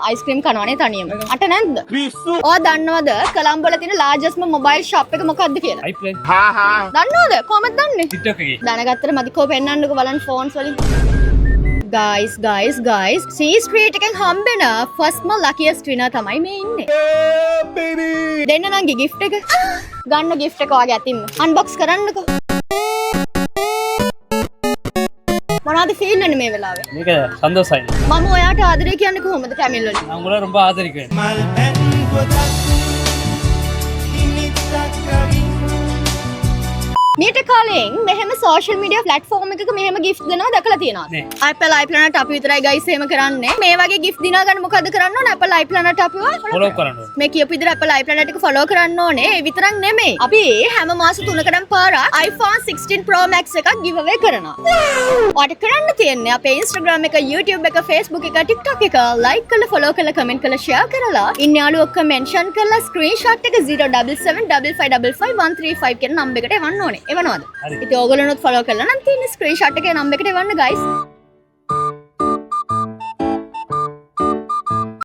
Ice cream කනවනේ තනියම. අට නැද්ද? ඔයා දන්නවද කොළඹ වල තියෙන ලාර්ජස්ට්ම මොබයිල් ෂොප් එක මොකක්ද කියලා? iPlane. දන්නවද? කොහමද දන්නේ? TikTok එකේ. දැනගත්තට මදි, කෝ පෙන්නන්නකෝ බලන්න ෆෝන්ස් වලින්. Guys, guys, guys, C Street එකෙන් හම්බෙන ෆස්ට්ම ලකියස්ට් විනර් තමයි මේ ඉන්නේ. දෙන්න නංගි ගිෆ්ට් එක. ගන්න ගිෆ්ට් එක ඔයාගේ අතින්ම. අන්බොක්ස් කරන්නකෝ. මොනවද ෆීල් වෙන්නේ මේ වෙලාවේ? මේක සන්තෝෂයි. මම ඔයාට ආදරේ කියන්නේ කොහොමද තමිල් වලින්? நான் உங்களை ரொம்ப ආදරිக்கிறேன். මීට කලින් මෙහෙම සෝෂල් මීඩියා ප්ලැට්ෆෝම් එකක මෙහෙම ගිෆ්ට් දෙනවා දැකලා තියෙනවද? නෑ. Apple iPlanet අපි විතරයි ගයිස් එහෙම කරන්නේ. මේ වගේ ගිෆ්ට් දිනා ගන්න මොකද කරන්න ඕනේ? Apple iPlanet අපිව ෆලෝ කරන්න ඕනේ. මේ කියපු විදිහට Apple iPlanet එක ෆලෝ කරන්න ඕනේ. ඒ විතරක් නෙමෙයි. අපි හැම මාස 3කටම පාරක් iPhone 16 Pro Max එකක් give away කරනවා. ඔයාට කරන්න තියෙන්නේ අපේ Instagram එක, YouTube එක, Facebook එක, TikTok එක like කරලා, follow කරලා, comment කරලා, share කරලා, ඉන්න යාළුවෝ ඔක්කොම mention කරලා, screenshot එක 077 555 135 කියන නම්බර් එකට එවන්න ඕනේ. එවනවද? හරි. ඉතින් ඕගොල්ලොනුත් follow කරලා නම් තියෙන screenshot එකේ නම්බර් එකට එවන්න ගයිස්.